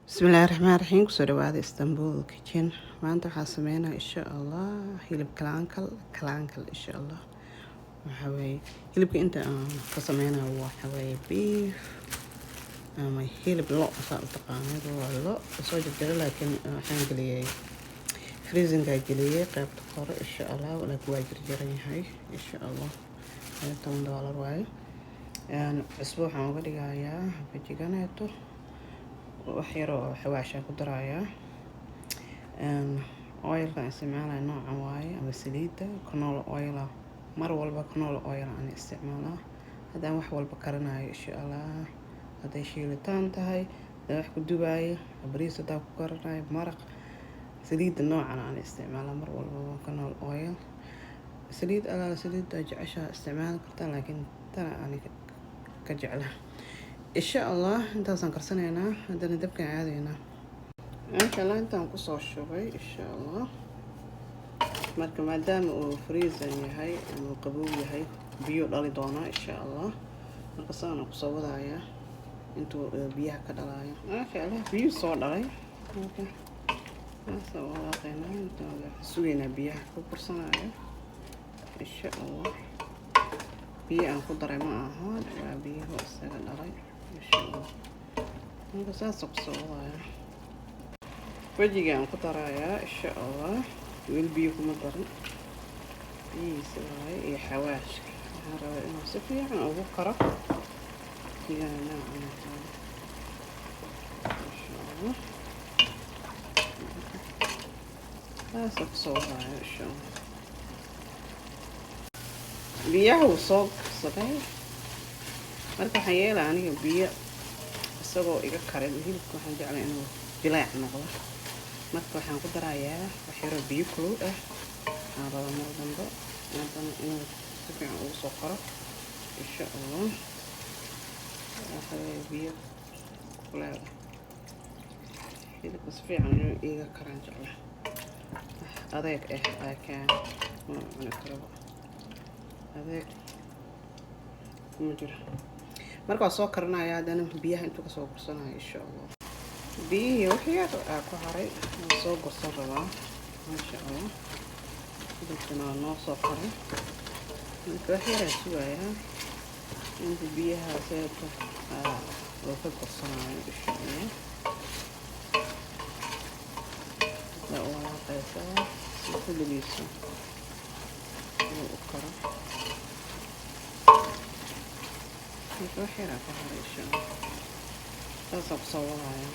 Bismillahi raxmaan raxiim. Kusoo dhawaada Istanbul Kitchen. Maanta waxaa sameynaa, insha Allah, hilib kalaankal. Kalaankal, insha Allah, waxaa weeye hilibka inta aan ka sameynayo waxa weeye beef ama hilib lo saa u taqaanid. Waa lo soo jarjaray, laakiin waxaan geliyey freezing-gaa geliyey qeybta kore, insha Allah, laakiin waa jarjaran yahay, insha Allah. $10 waaye. Cusbo waxaan uga dhigayaa bajiganeeto, wax yaroo xawaashaan ku darayaa. Oil-kan isticmaalaya noocan waaye ama saliidda canola oil. Mar walba canola oil aan isticmaalaa haddaan wax walba karanayo, insha Allah. Hadday shiilitaan tahay, haddaan wax ku dubaayo, bariis haddaan ku karanayo, maraq, saliidda noocan aan isticmaalaa mar walbaba, canola oil. Saliid alaala saliidda jeceshaa isticmaali kartaa, laakiin tana aan ka jecla, insha Allah. Intaasaan karsanaynaa, haddana dabkaan aadaynaa, insha Allah. Intaan kusoo shubay, insha Allah. Marka maadaama uu freezing yahay ama uu qabow yahay, biyo dhali doonaa, insha Allah. Marka saana kusoo wadaaya intuu biyaha ka dhalaayo. Maasha Allah, biyuu soo dhalay. Marka saasa walaaqaynaa, intaan sugaynaa biyaha ku kursanayo, insha Allah. Biyo aan ku daray ma aha, waa biyuhu isaga dhalay, insha Allah. Marka saasa kusoo wadaaya, wejigaan ku darayaa, insha Allah. Weli biyo kuma darin, biyihiisa waaye iyo xawaashka. Waxaan rabaa inuu si fiican ugu karo biyaha noocan tahay, insha Allah. Saasa kusoo wadaaya, insha Allah. Biyaha wuu soo karsaday. Marka waxaan yeelaa aniga biyo isagoo iga karin hilibka, waxaan jeclay inuu jileec noqdo. Marka waxaan ku darayaa wax yaroo biyo kulul ah. Aan raba mar dambe haddana inuu si fiican ugu soo koro, insha Allah. Waxaa biyo kuleel ah, hilibka si fiican inuu iiga karaan jecla. Adeeg ah laakiin ma cuni karaba, adeeg kuma jiro. Marka waa soo karinaya, haddana biyaha intuu kasoo gursanayo, insha Allah. Biyihii wax yar aa ku haray, waan soo gursan rabaa, maasha Allah. Hilibkana waa noo soo karay. Marka wax yaraa sugayaa inta biyaha seeto loo ka gursanayo, insha Allah. Saa u walaaqaysaa si kulligiisa uu u karo. Marka wax yaraa ku haray, insha Allah. Saasaan kusoo wadaya,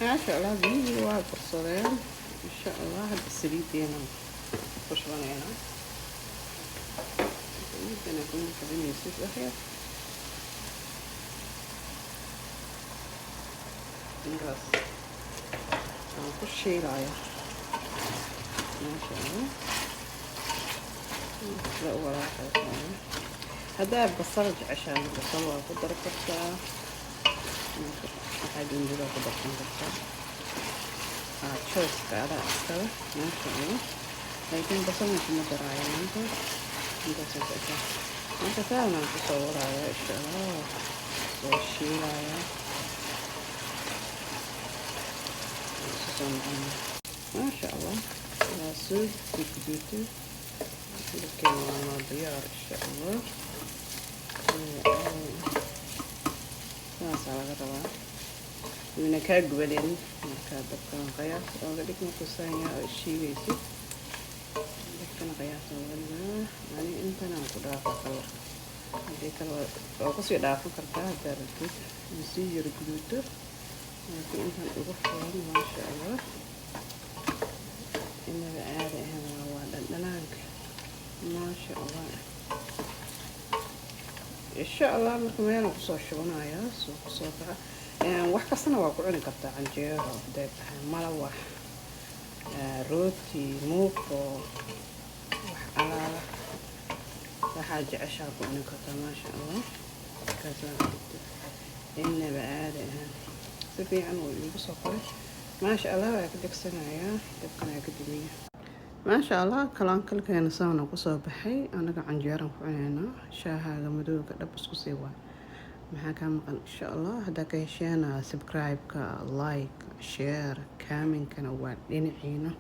maasha Allah. Biyihii waa gursadeen, insha Allah. Hadda saliideena ku shubanayna. Saliidana kuma kabinaysid, wax yar intaas aan ku shiilaya, maasha Allah. Sida u walaaqaysaa. Haddaa basal jeceshahay, basal waa ku dari kartaa. Waxaa dundida ku darsan kartaa, choice-ka adaa iskale, maasha Allah. Laakiin basalna kuma daraayo maanta, intaasaan ku ekaa. Marka saanaan kusoo wadaaya, insha Allah. Soo shiilaya, isu soo noqonaya, maasha Allah. Waa soo gudguduutay hilibkeena, waa noo diyaar, insha Allah. Saasaa laga rabaa, wayna kaa gubaneen. Marka dabkan qiyaas ooga dhig markuu saan yahay oo shiidaysid, dabkana qiyaas ooga dhigaa. Ani intan aan ku dhaafa kalarka, haddii kale waa kusii dhaafan kartaa haddaa rabtid inuu sii yaro guduuto, laakiin intan ugu filan, maasha Allah. Inaga caadi ahayn waa dhandhanaanka, maasha Allah, insha Allah. Marka meelaan kusoo shubanayaa soo kusoo baxa. Wax kastana waa ku cuni kartaa, canjeero hadday tahay, malawax, rooti, muufo, wax alaala waxaa jeceshaa ku cuni kartaa, maasha Allah. Markaasaa inaba caadi ahaan si fiican uu iigu soo koray, maasha Allah. Waa ka degsanayaa, dabkana ka dumiya, maasha Allah. Kalaankalkeena saana kusoo baxay. Anaga canjeeraan ku cunaynaa. Shaahaaga madowga dhab isku sii waa. Maxaa kaa maqan? Insha Allah, haddaa ka hesheena, subscribe-ka, like, share, comment-kana waa dhinaciina.